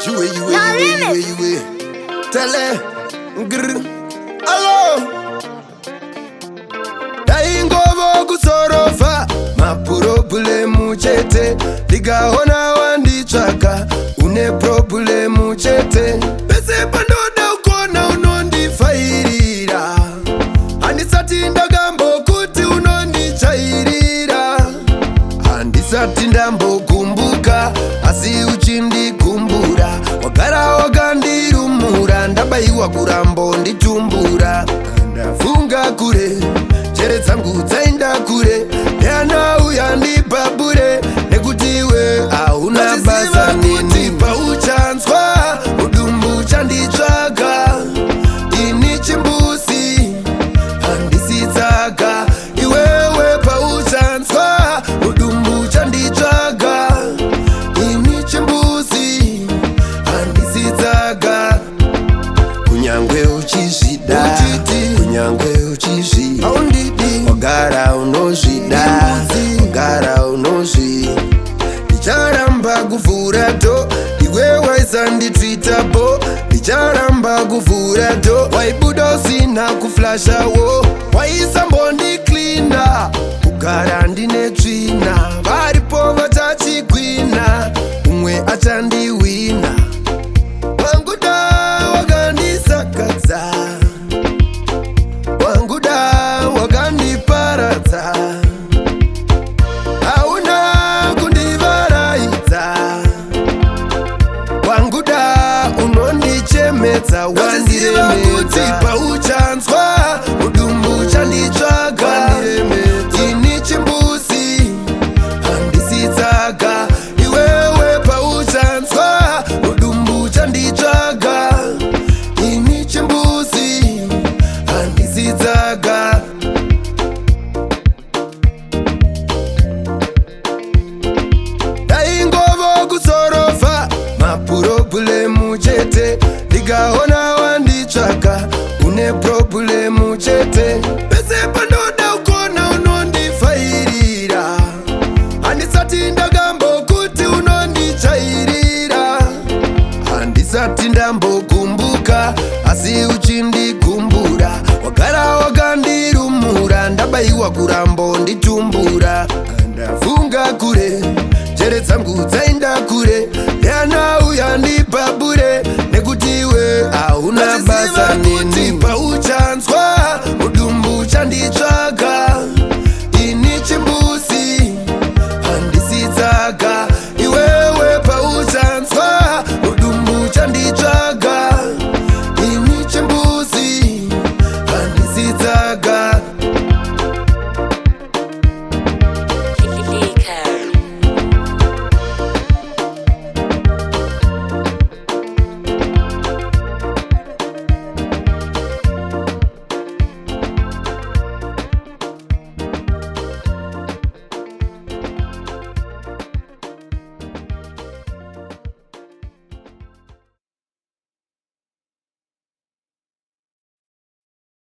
Iwe, iwe, No iwe, iwe, limits. Iwe. Tele, grr. Alo. Ndaingova kusorova maproblem chete, ndikaona wanditsvaka une problem chete. Pese pandoda ukona unondifairira, handisati ndakambokuti unondichairira, handisati ndambokumbuka asi uchindikumbura. Wagara wakandirumura, ndabayiwa kurambo nditumbura. Ndafunga kure, njere dzangu dzaenda kure, ndianauya ndibhabhure nekuti iwe hauna basa neni. Pauchanzwa mudumbu chanditsvaga, ini chimbuzi handisitsaga. Iwewe pauchanzwa mudumbu chanditsvaga, ini chimbuzi handisitsaga. Kunyangwe uchizvida, kunyangwe uchizvi wagara unozvida, wagara unozvi ndicharamba kuvhura door. Iwe waisanditwitapo, ndicharamba kuvhura door. Waibuda usina kuflashawo, waisambondiklina, kugara ndine tsvina. Varipo vachachigwina, umwe achandiwina. Wanguda wakandisakadza, wanguda wakandiparadza, hauna kundivaraidza. Wanguda unondichemedza, wandiremedza. Pauchanzwa mudumbu chanditsvaga, ini chimbuzi handisitsaga. Iwewe pauchanzwa mudumbu chanditsvaga, ini chimbuzi handisitsaga. Ndaingova kusorova maproblem chete, ndikaona wanditsvaka une problem chete. Pese pandoda ukona unondifairira, handisati ndakambokuti unondichairira, handisati ndambokumbuka asi uchindikumbura. Wagara wakandirumura, ndabayiwa kurambo nditumbura. Ndafunga kure, njere dzangu dza